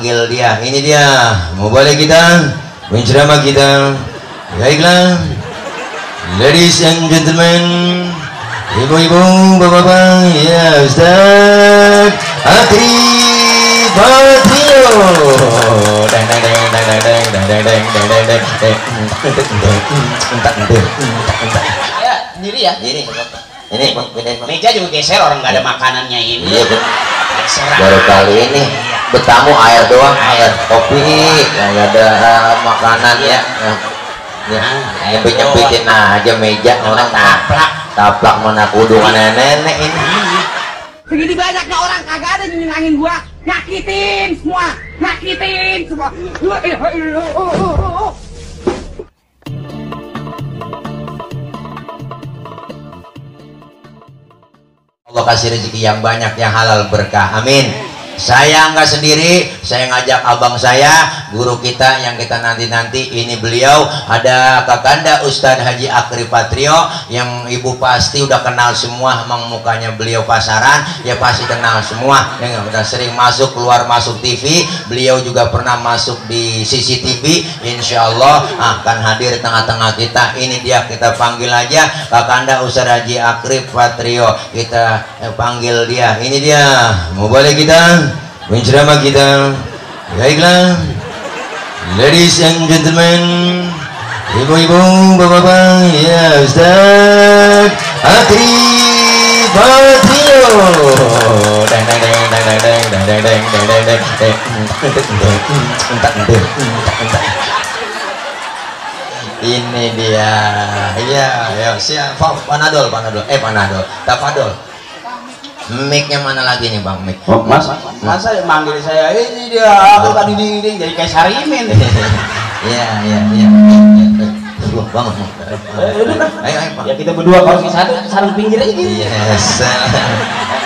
panggil dia. Ini dia, mau boleh kita menceramah kita. Baiklah, ladies and gentlemen, ibu-ibu, bapak-bapak, ya Ustaz Akri Patrio. Ya, sendiri ya. Ini meja juga geser, orang nggak ada makanannya ini. Iya, Geser. baru kali ini bertamu air doang, air kopi, nggak ada makanan ya. Nyempit-nyempitin aja meja orang taplak mana kudungan nenek ini. Segini banyaknya orang kagak ada nyenangin gua, nyakitin semua. Allah kasih rezeki yang banyak, yang halal, berkah, amin. Saya nggak sendiri, saya ngajak abang saya, guru kita yang kita nanti-nanti. Ini beliau, ada Kakanda Ustadz Haji Akri Patrio, yang ibu pasti udah kenal semua. Emang mukanya beliau pasaran, ya pasti kenal semua. Ya, udah sering masuk, keluar masuk TV. Beliau juga pernah masuk di CCTV. Insya Allah akan hadir di tengah-tengah kita. Ini dia, kita panggil aja Kakanda Ustadz Haji Akri Patrio. Kita panggil dia. Ini dia, mau boleh kita menceramah kita. Baiklah, ladies and gentlemen, ibu-ibu, bapak-bapak, ya Ustaz Akri Patrio. Ini dia. Ya, siapa? Panadol. Tafadol. Mic-nya mana lagi nih Bang? Mic. Oh, masa manggil saya ini dia, aku tadi dinding jadi kayak Sarimin. Iya. Bangun. Ayo Pak. Ya kita berdua kalau bisa sarung pinggir aja gitu. Yes.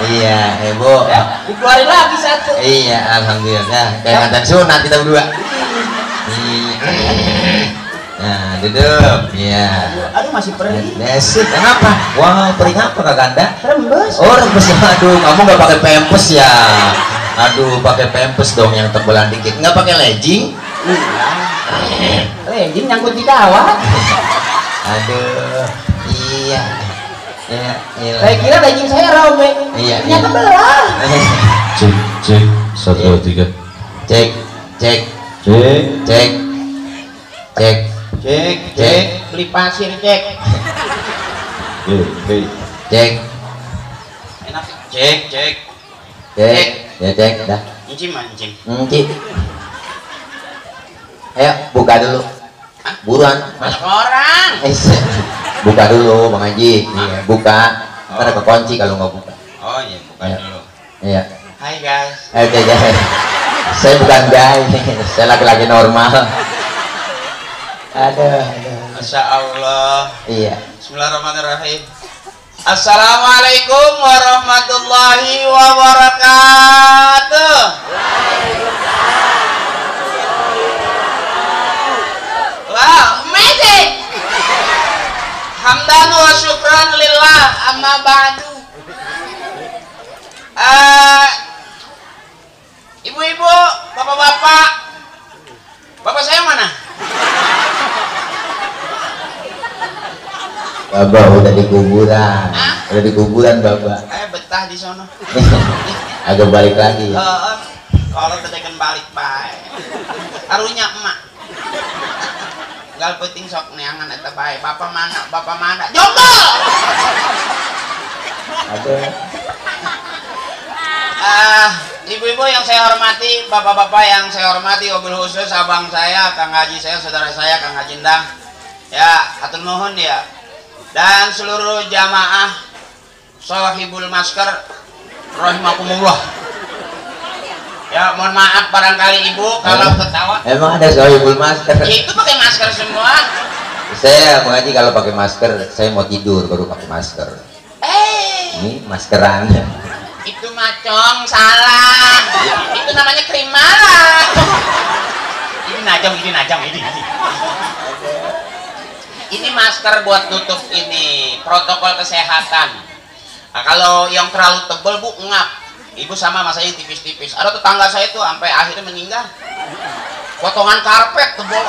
Iya, Ibu. Ya, dikeluarin lagi satu. Iya, alhamdulillah. Kayak mantan sunat kita berdua. Nah, duduk. Iya. Aduh, masih perih. Desik, kenapa? Wow, perih apa Kakanda? Rembes. Oh, rembes. Aduh, kamu nggak pakai pempes ya? Aduh, pakai pempes dong yang tebelan dikit. Nggak pakai legging? Legging nyangkut di kawat. Aduh, iya. Saya kira legging saya robek. Iya. Ternyata belah. Cek 1 2 3. Cek. Beli pasir cek. Cek. Enak. Cek. Ya cek dah. Incim. Cik. Ayo buka dulu. Buruan. Banyak orang. Buka dulu Bang Haji. Iya, buka. Ntar ada kekunci kalau nggak buka. Oh iya, buka dulu. Iya. Hai guys. Oke guys. Saya bukan guys. Saya laki-laki normal. Aduh. Masya Allah. Iya. Bismillahirrahmanirrahim. Assalamualaikum warahmatullahi wabarakatuh. Wow, amazing. Hamdan wa syukran lillah, amma ba'du. Ibu-ibu, bapak-bapak, bapak saya mana? Bapak udah di kuburan. Udah di kuburan Bapak. Betah di sono. Agak balik lagi. Kalau tekan balik bae. Karunya emak. Gal penting sok neangan eta bae. Bapak mana? Jomblo. Aduh. Ibu-ibu yang saya hormati, bapak-bapak yang saya hormati, wabil khusus abang saya, Kang Haji saya, saudara saya, Kang Haji Ndang. Ya, hatur nuhun ya. Dan seluruh jamaah Shahibul Masker rahimakumullah. Ya, mohon maaf barangkali ibu kalau ketawa. Emang ada Shahibul Masker? Ya, itu pakai masker semua. Saya Bang Haji kalau pakai masker, saya mau tidur baru pakai masker. Ini maskeran. Itu macong salah. Itu namanya krim marah. Ini najam ini. Ini masker buat nutup ini protokol kesehatan. Nah, kalau yang terlalu tebal bu ngap. Ibu sama mas saya yang tipis-tipis. Ada tetangga saya tuh sampai akhirnya meninggal. Potongan karpet tebal.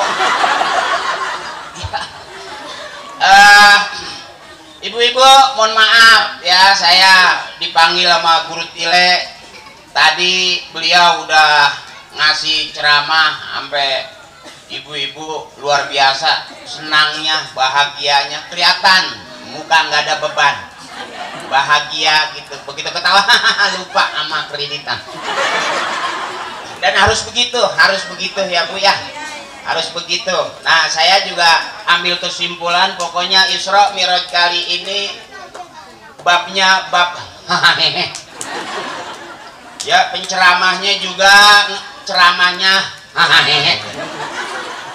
Ibu-ibu, mohon maaf ya, saya dipanggil sama Guru Tile. Tadi beliau udah ngasih ceramah sampai ibu-ibu luar biasa senangnya, bahagianya kelihatan, muka nggak ada beban, bahagia gitu. Begitu ketawa lupa sama kreditan. Dan harus begitu ya Bu ya, harus begitu. Nah, saya juga ambil kesimpulan, pokoknya Isra Mi'raj kali ini babnya bab ya, penceramahnya juga ceramahnya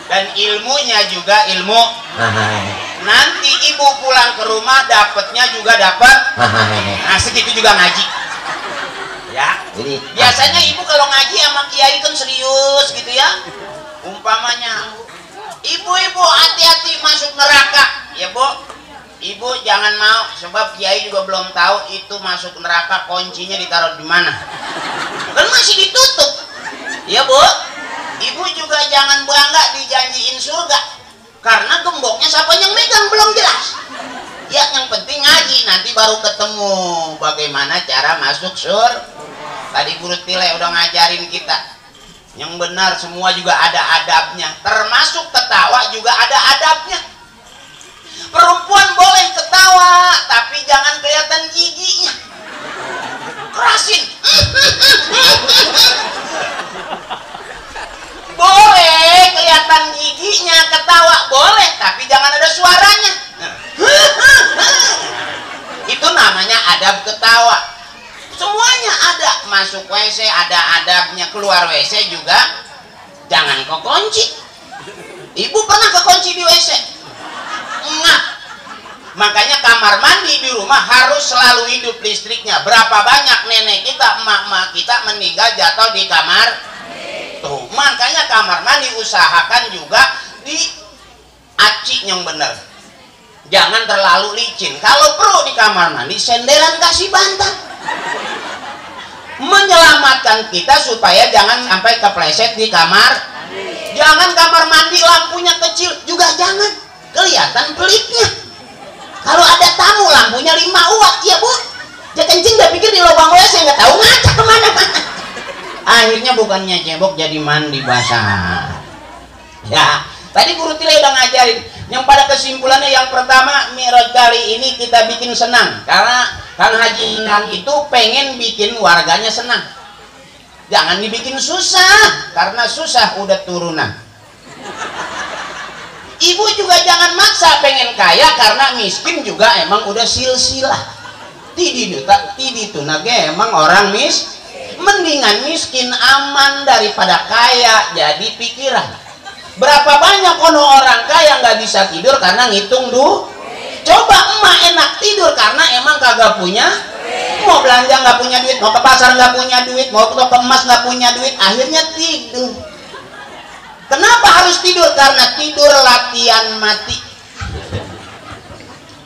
dan ilmunya juga ilmu. Nanti ibu pulang ke rumah dapatnya juga dapat. Nah, segitu juga ngaji ya. Jadi biasanya ibu kalau ngaji sama kiai kan serius gitu ya. Umpamanya, ibu-ibu hati-hati masuk neraka ya Bu. Ibu jangan mau, sebab kiai juga belum tahu itu masuk neraka kuncinya ditaruh di mana. Kan masih ditutup ya Bu. Ibu juga jangan bangga dijanjiin surga, karena gemboknya siapa yang megang belum jelas ya. Yang penting ngaji, nanti baru ketemu bagaimana cara masuk surga. Tadi Guru Tile udah ngajarin kita yang benar, semua juga ada adabnya, termasuk ketawa juga ada adabnya. Perempuan boleh ketawa, tapi jangan kelihatan giginya, kerasin. Boleh kelihatan giginya ketawa, boleh, tapi jangan ada suaranya. Itu namanya adab ketawa. Semuanya ada, masuk WC ada adabnya, keluar WC juga jangan kekunci. Ibu pernah kekunci di WC? Enggak. Makanya kamar mandi di rumah harus selalu hidup listriknya. Berapa banyak nenek kita, emak-emak kita meninggal jatuh di kamar tuh. Makanya kamar mandi usahakan juga di aci yang bener, jangan terlalu licin. Kalau perlu di kamar mandi senderan kasih bantal, menyelamatkan kita supaya jangan sampai kepleset di kamar. Jangan kamar mandi lampunya kecil juga, jangan kelihatan pelitnya. Kalau ada tamu lampunya 5 watt ya Bu, dia kencing udah pikir di lubang WC, nggak tahu ngaca kemana-mana. Akhirnya bukannya cebok jadi mandi basah ya. Tadi Guru Tile udah ngajarin yang pada kesimpulannya, yang pertama, Mi'raj kali ini kita bikin senang, karena Kang Haji Nang itu pengen bikin warganya senang. Jangan dibikin susah, karena susah udah turunan. Ibu juga jangan maksa pengen kaya, karena miskin juga emang udah silsilah. Tidi tunage emang orang mendingan miskin aman daripada kaya jadi pikiran. Berapa banyak ono orang kaya nggak bisa tidur karena ngitung Coba emak enak tidur karena emang kagak punya, mau belanja nggak punya duit, mau ke pasar nggak punya duit, mau ke emas nggak punya duit, akhirnya tidur. Kenapa harus tidur? Karena tidur latihan mati.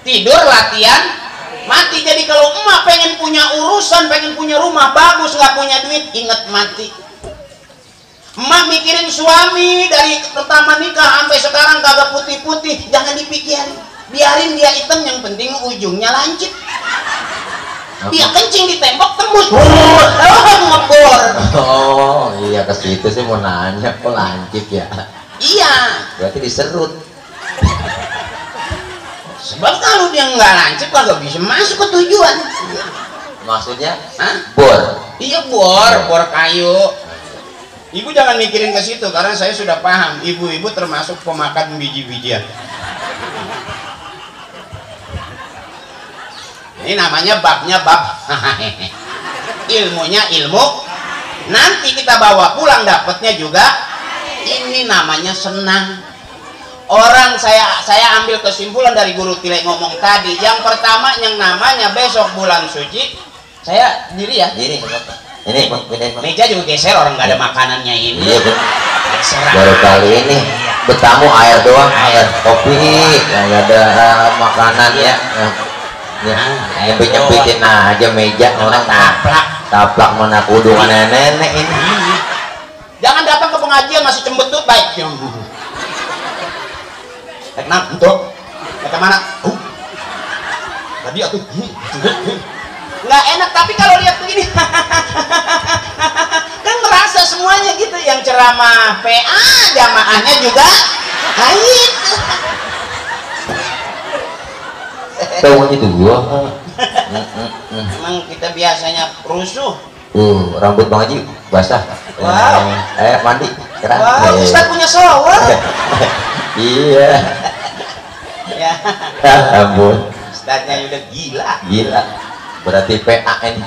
Tidur latihan mati. Jadi kalau emak pengen punya urusan, pengen punya rumah bagus, nggak punya duit, ingat mati. Emak mikirin suami dari pertama nikah sampai sekarang kagak putih-putih, jangan dipikirin, biarin dia hitam, yang penting ujungnya lancip. Dia kencing di tembok tembus, ngebor. Oh iya, ke situ sih mau nanya, kok lancip ya? Iya, Berarti diserut. sebab kalau dia nggak lancip kagak bisa masuk ke tujuan. Maksudnya? Hah? Bor. Iya, bor kayu. Ibu jangan mikirin ke situ, karena saya sudah paham. Ibu-ibu termasuk pemakan biji-bijian. Ini namanya babnya bab. Ilmunya ilmu. Nanti kita bawa pulang dapatnya juga. Ini namanya senang. Orang saya ambil kesimpulan dari Guru Tile ngomong tadi. Yang pertama, yang namanya besok bulan suci. Saya diri ya. Ini Meja juga geser, orang nggak ada makanannya ini. Iya, Geser. baru kali ini bertamu air doang, air kopi, nggak ada makanan ya. Nyempit-nyempitin aja meja orang. Taplak taplak mana kudu nenek ini. Jangan datang ke pengajian masih cembetut baik. Kenapa untuk? Bagaimana? Tadi aku nggak enak, tapi kalau lihat begini kan merasa semuanya gitu. Yang ceramah PA jamaahnya juga haid. Tahu itu gua. Emang kita biasanya rusuh. Rambut Bang Haji basah. Wow. Mandi. Keren. Wow, Ustaz punya shower. Iya. Ya. Ampun. Ustaznya udah gila. Gila. Berarti PAN.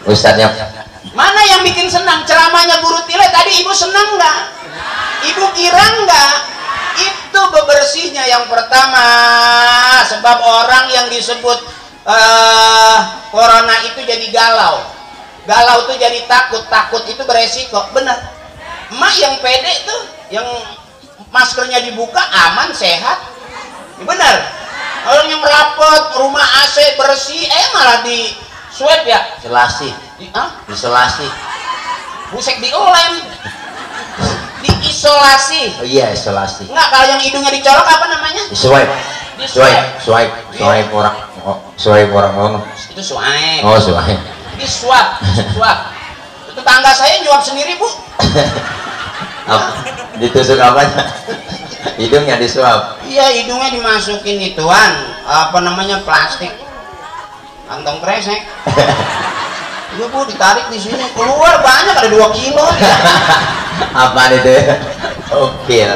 Ustaznya. Mana yang bikin senang? Ceramahnya guru Tile tadi ibu senang nggak? Ibu kira nggak? Itu bebersihnya yang pertama. Sebab orang yang disebut corona itu jadi galau. Galau itu jadi takut. Takut itu beresiko. Benar. Emak yang pede tuh, yang maskernya dibuka aman sehat. Benar. Orang yang rapet, rumah AC bersih, malah di swab ya. Isolasi. Isolasi. Busek dilem. Diisolasi. Oh iya, isolasi. Enggak, kalau yang hidungnya dicolok apa namanya? Swipe. Swipe orang mana? Itu swipe. Oh, swipe. Di swab. Itu tangga saya nyuap sendiri, Bu. Ditusuk apanya? Hidungnya disuap. Iya, hidungnya dimasukin ituan, apa namanya, plastik. Kantong kresek. Iya, Bu, ditarik di sini, keluar banyak, ada 2 kilo. Apaan itu? Oke.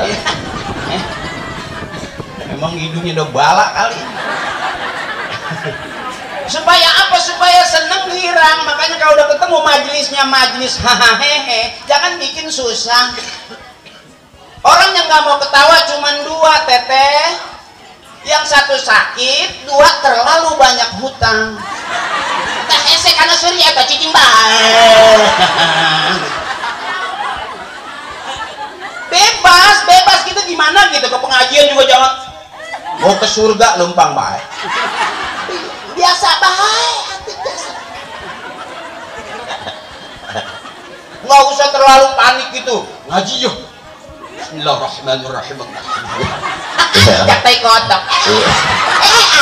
Emang hidungnya udah balak kali. Supaya apa? Supaya seneng girang. Makanya kalau udah ketemu majelisnya majelis hahaha, jangan bikin susah. Orang yang nggak mau ketawa cuman 2, Teteh. Yang 1 sakit, 2 terlalu banyak hutang. Tah ese karena seri atau cicing bebas gitu gimana gitu, ke pengajian juga jangan mau ke surga lempang baik. Biasa baik, biasa. Nggak usah terlalu panik gitu. Ngaji yuk. Bismillahirrahmanirrahim. Katai kotok.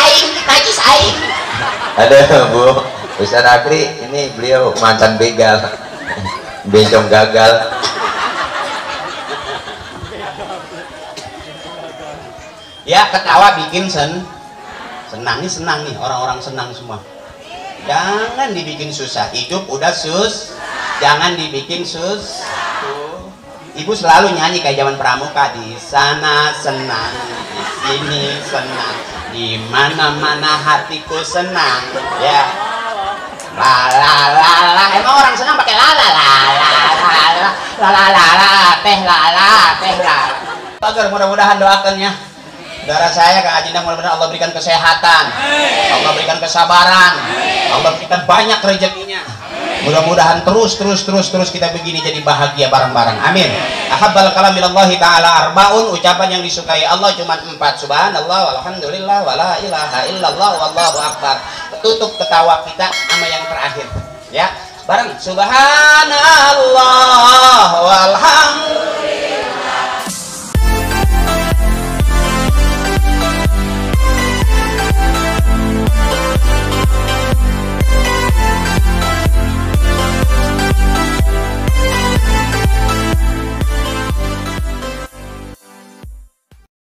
Aing, najis aing. Ada Bu Ustaz Akri, ini beliau mantan begal, bencong gagal. Ya, ketawa bikin senang nih, orang-orang senang semua. Jangan dibikin susah, hidup udah jangan dibikin Ibu selalu nyanyi kayak zaman pramuka, di sana senang, di sini senang, di mana-mana hatiku senang, ya. La la la la, emang orang senang pakai la la la la la la la teh la. Agar mudah-mudahan doakannya. Saudara saya Kang Haji Endang, mudah-mudahan Allah berikan kesehatan, Allah berikan kesabaran, Allah berikan banyak rezekinya. Mudah-mudahan terus kita begini jadi bahagia bareng-bareng. Amin. Ahabbal kalam ilallahi ta'ala arbaun, ucapan yang disukai Allah cuma 4. Subhanallah walhamdulillah wala ilaha illallah wallahu akbar. Tutup ketawa kita sama yang terakhir. Ya, bareng. Subhanallah walhamdulillah